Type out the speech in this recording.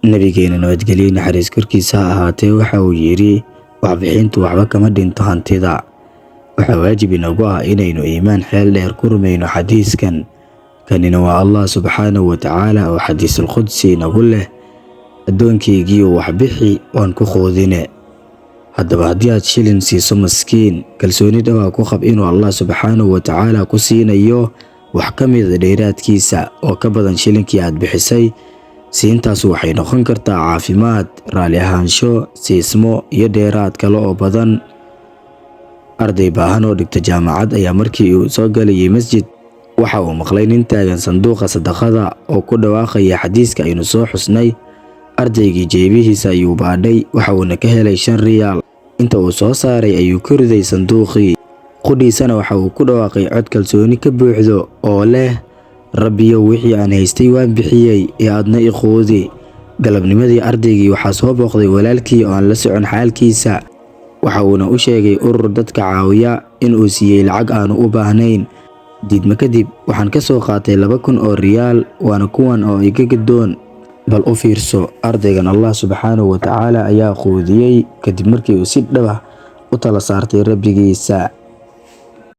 Nabigeena nabadgelyo naxariis korkiisa ha ahaatee waxa uu yidhi, waxbixintu waxba kama dhinto hantida. Waxaa waajib inagu ah inaynu iimaan xeel dheer ku rumayno xadiiskan. Kanina waa Allah subxaanahu wa tacaala oo xadiisul qudsi inagu leh, addoonkaygiiyo waxbixi waan ku quudine. Haddaba haddii aad shilin siiso maskiin, kalsooni dhawaa ku qab inuu Allah subxaanahu wa tacaala ku siinayo wax ka mida dheeraadkiisa oo ka badan shilinkii aad bixisay. Siintaasu waxay noqon kartaa caafimaad, raalli ahaansho, siismo iyo dheeraad kale oo badan. Arday baahan oo dhigta jaamacad ayaa markii uu soo galayay masjid waxa uu maqlay nin taagan sanduuqa sadaqada oo ku dhawaaqaya xadiiska aynu soo xusnay. Ardaygii jeebihiisa ayuu baadhay, waxa uuna ka helay 5 riyaal. Inta uu soo saaray ayuu ku riday sanduuqii. Qudhiisana waxa uu ku dhawaaqay cod kalsooni ka buuxdo oo leh, Rabbiyow, wixii aan haystay waan bixiyey ee aadna i quudi. Galabnimadii ardaygii waxaa soo booqday walaalkii oo aan la socon xaalkiisa. Waxa uuna u sheegay urur dadka caawiya in uu siiyey lacag aanu u baahnayn. Diidmo kadib, waxaan ka soo qaatay 2000 oo riyaal, waana kuwan oo iga gadoon. Bal u fiirso, ardaygan Allah subxaanahu wa tacaala ayaa quudiyey kadib markii uu si dhab ah u tala saartay Rabbigiisa.